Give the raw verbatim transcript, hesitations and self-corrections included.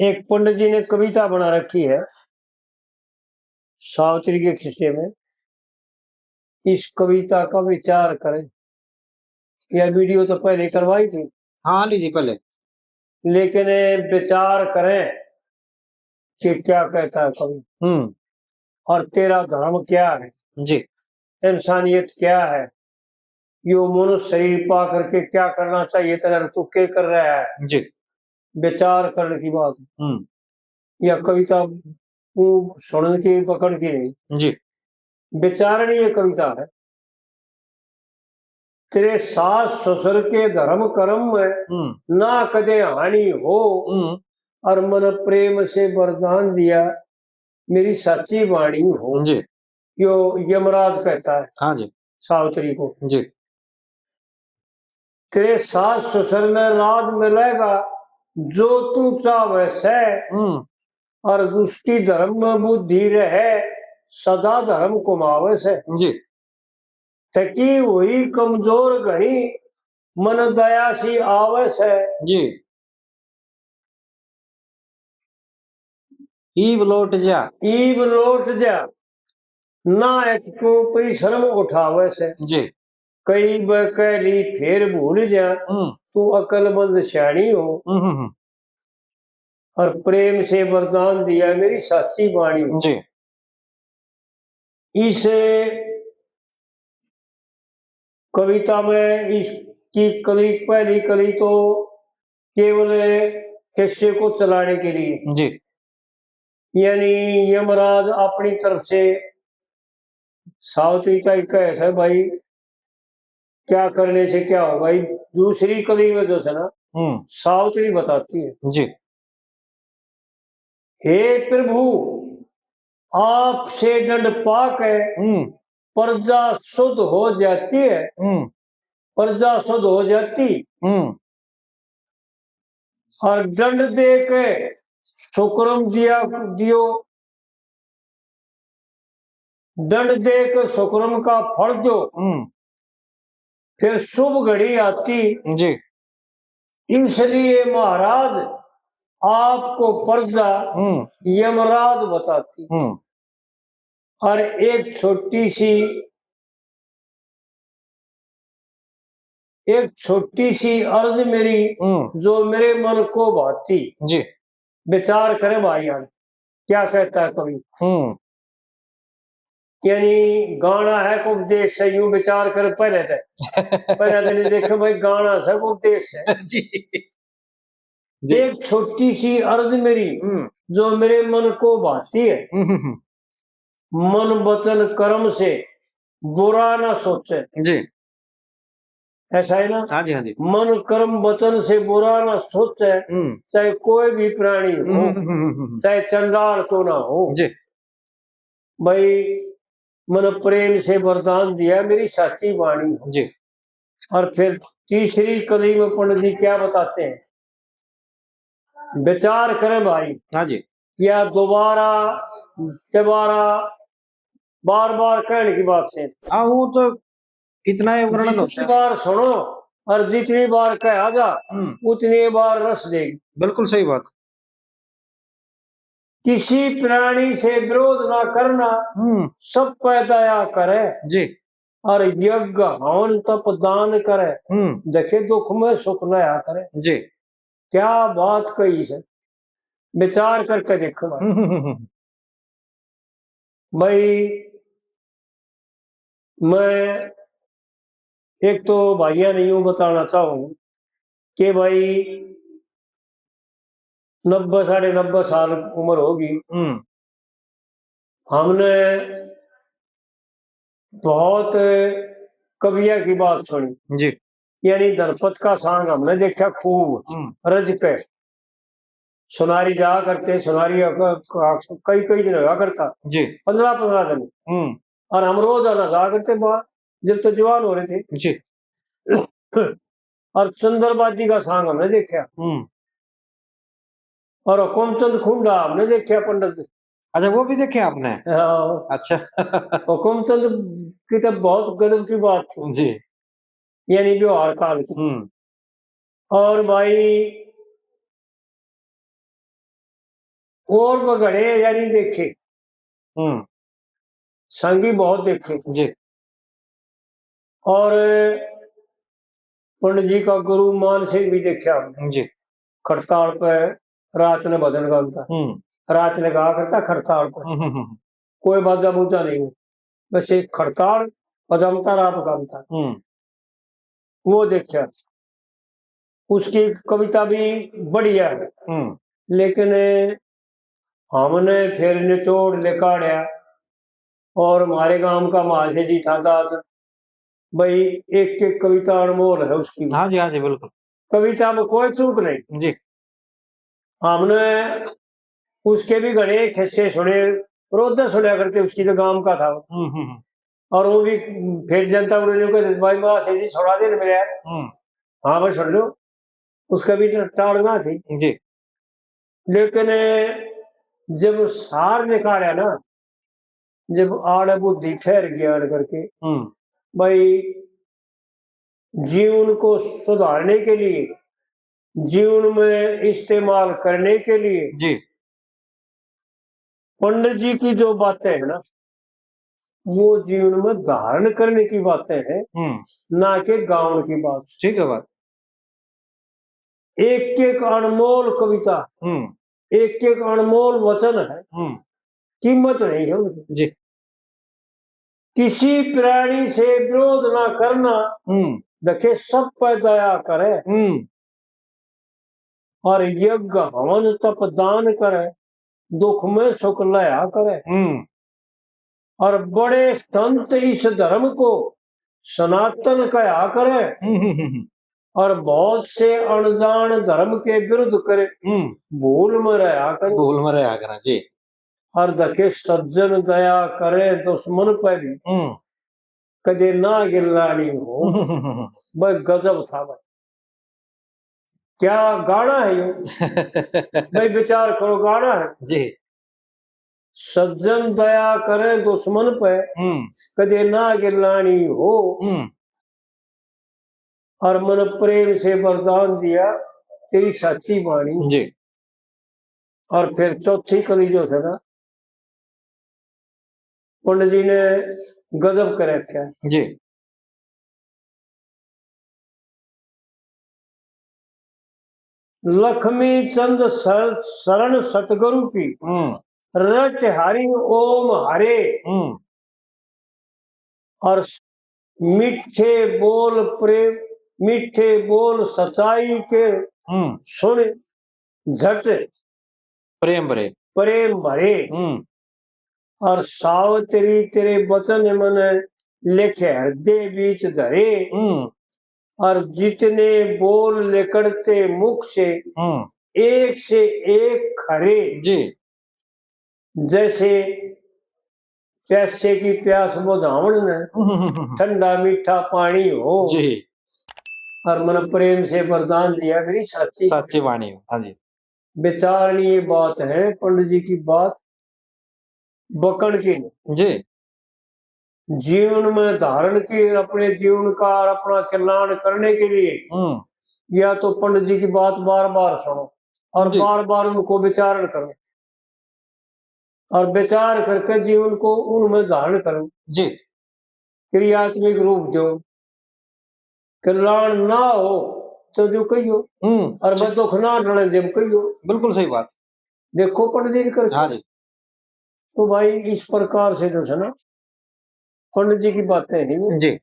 एक पंडित जी ने कविता बना रखी है सावित्री के खिस्से में, इस कविता का विचार करें। यह वीडियो तो पहले करवाई थी। हाँ, ली जी, पहले। लेकिन विचार करें कि क्या कहता है कवि। हम्म। और तेरा धर्म क्या है? जी। इंसानियत क्या है? यो मनुष्य शरीर पा करके क्या करना चाहिए तेरा, तू के कर रहा है? जी। विचार करने की बात। हम्म। या कविता वो सुनने की, पकड़ की नहीं। जी। विचारणीय कविता है। तेरे सास ससुर के धर्म कर्म में हम्म। ना कदे हानि हो, हम्म। और मन प्रेम से वरदान दिया, मेरी साची वाणी हो। जी। यो यमराज कहता है हाँ जी। सावित्री को। जी। तेरे सास ससुर ने राज मिलेगा जो तू चाहे से, हम्म। और उसकी धर्म में बुद्धि रहे, सदा धर्म कमावे से। जी। थकी हुई कमजोर घणी, मन दया सी आवे से। जी। ईब लौट जा। ईब लौट जा, ना एक तू परिश्रम उठावे से। जी। कई ब कह ली फेर भूल जा, हम्म। तू अकलमंद सियाणी हो। हम्म, हम्म, हम्म। और प्रेम से वरदान दिया, मेरी साची वाणी हो। जी। इस कविता में इसकी कली, पहली कली तो केवल किस्से को चलाने के लिए, जी। यानी यमराज अपनी तरफ से सावित्री ताई कहे से, भाई, क्या करने से क्या होगा? ये दूसरी कली में जो है ना, हम्म। सावित्री बताती है। जी। हे प्रभु, आपसे दंड पाके हम्म। प्रजा शुद्ध हो जाती है। हम्म। प्रजा शुद्ध हो जाती। हम्म। और दंड दे के सुकरम दिया, दियो। दंड दे के सुकरम का फल दो, हम्म। फिर शुभ घड़ी आती। जी। इसलिए महाराज, आपको प्रजा हम्म। यमराज बताती। हम्म। और एक छोटी सी, एक छोटी सी अर्ज मेरी, हम्म। जो मेरे मन को भाती। जी। विचार करें भाई यार, क्या कहता है कवि? हम्म। यानी गाना है को उपदेश है, यूं विचार कर पहले थे। पहले तो नहीं देखे भाई, गाना है को उपदेश है। जी। जी। एक छोटी सी अर्ज मेरी, हम्म। जो मेरे मन को भाती है। हम्म, हम्म, हम्म। मन वचन कर्म से बुरा ना सोचे। जी। ऐसा है ना? हाँ जी, हाँ जी। मन कर्म वचन से बुरा ना सोचे, हम्म। चाहे कोई भी प्राणी हो, हम्म, हम्म, हम्म, हम्म। चाहे चंडाल क्यों ना हो। जी। भाई, मन प्रेम से वरदान दिया, मेरी साची वाणी हो। जी। और फिर तीसरी कली में पंडित जी क्या बताते हैं? विचार करें भाई। हाँ जी। या दोबारा, तिबारा, बार-बार कहने की बात से। हाँ, वो तो इतना ही वर्णन होता है। जितनी बार सुनो और जितनी बार कहा जा, हम्म। उतनी बार रस देगी। बिल्कुल सही बात। किसी प्राणी से विरोध ना करना, हम्म। सब पे दया करे। जी। और यज्ञ हवन तप दान करे, हम्म। देखे दुख में सुख नया करे। जी। क्या बात कही से, विचार करके देखो भाई। हम्म, हम्म, हम्म। भाई, मैं एक तो भाइयां ने यूं बताना चाहूँ कि भाई, नब्बे, साढ़े नब्बे साल उम्र होगी। हम्म। हमने बहुत कविया की बात सुनी। जी। यानी धनपत का सांग हमने देखा खूब, हम्म। रज पे। सुनारी जाया करते, सुनारी क-, क-, कई, कई दिन होया करता। जी। पन्द्रह, पन्द्रह दिन। हम्म। और हम रोजाना जाया करते बाहर, जब तो जवान हो रहे थे। जी। और चंद्रबाजी का सांग हमने देखा। हम्म। और हुकुमचंद खुंडा हमने देखा पंडित। अच्छा, वो भी देखे आपने? हाँ। अच्छा। हुकुमचंद की तो बहुत गजब की बात थी। जी। यानी व्यवहार काल की। हम्म। और भाई, और भी घणे यानी देखे, हम्म। संगी बहुत देखे। जी। और पंडित जी का गुरु मान सिंह भी देखा हमने। जी। खड़ताल पे रात ने भजन गाता, हम्म। रात ने गाया करता खड़ताल पे। हम्म, हम्म, हम्म। कोई बाजा बूजा नहीं, बस एक खड़ताल बजाता रात गाता। हम्म। वो देखा, उसकी कविता भी बढ़िया है, हम्म। लेकिन हमने फिर निचोड़ निकाला और हमारे गांव का महाशय जी था दास भाई, एक एक कविता अनमोल है उसकी। हाँ जी, हाँ जी, बिल्कुल। कविता में कोई चूक नहीं। जी। हमने उसके भी घणे हिस्से सुने, रोज सुना करते, उसकी तो गांव का था। हम्म, हम्म, हम्म। और वो भी फिर जनता उन्होंने कहा, "भाई, महाशय जी, सुना दे ना मेरे यार।" हम्म। हाँ भाई, सुन लो, उसका भी टा-, टालना थी। जी। लेकिन जब सार निकाला ना, जब आड़ बुद्धि ठहर गई आड़ करके, हम्म। भाई, जीवन को सुधारने के लिए, जीवन में इस्तेमाल करने के लिए जी। पंडित जी की जो बातें हैं ना, वो जीवन में धारण करने की बातें हैं, हम्म। ना कि गाउन की बात। ठीक है बात। एक एक अनमोल कविता, हम्म। एक एक अनमोल वचन है, हम्म। कीमत नहीं है उनकी। जी। किसी प्राणी से विरोध ना करना, हम्म। देखे सब पे दया करे। हम्म। और यज्ञ हवन तप दान करे, दुख में सुख लया करे। हम्म। और बड़े संत इस धर्म को सनातन कहा करे। हम्म, हम्म, हम्म, हम्म। और बहुत से अनजान धर्म के विरुद्ध करे, हम्म। भूल में रहा करे। भूल में रहा करे, जी। और देखे सज्जन दया करे दुश्मन पे भी, हम्म। कदे ना गिल्लानी हो। हम्म, हम्म, हम्म, हम्म। भाई गजब था भाई। क्या गाना है यो? भाई विचार करो, गाना है। जी। सज्जन दया करें दुश्मन पे, हम्म। कदे ना गिलानी हो। हम्म। और मन प्रेम से वरदान दिया, तेरी साची बाणी। जी। और फिर चौथी कली जो है ना, पंडित जी ने गजब कर रखा है। जी। लक्ष्मी चंद सर-, शरण सतगुरु की, हम्म। रट हरि ओम हरे। हम्म। और मीठे बोल प्रेम, मीठे बोल सच्चाई के, हम्म। सुन झट प्रेम भरे। प्रेम भरे। हम्म। और सावित्री तेरे वचन मन लेखे हृदय बीच धरे। हम्म। और जितने बोल निकलते मुख से, हम्म। एक से एक खरे। जी। जैसे प्यासे की प्यास बुझावण ने हम्म, हम्म, हम्म। ठंडा मीठा पानी हो। जी। और मन प्रेम से वरदान दिया मेरी साची। साची बाणी हो, हाँ जी। विचारणीय बात है, पंडित जी की बात बकण की नहीं। जी। जीवन में धारण की, अपने जीवन का और अपना कल्याण करने के लिए हम्म। या तो पंडित जी की बात बार बार सुनो और जी। बार बार उनको विचारण करो और विचार करके जीवन को उनमें धारण करो। जी। क्रियात्मक रूप दो, कल्याण ना हो तो जो कहियो, हम्म। और मैं दुख ना टले जब कहियो। बिल्कुल सही बात। देखो पंडित जी कर। हाँ जी। तो भाई इस प्रकार से जो है ना पंडित जी की बातें हैं। जी।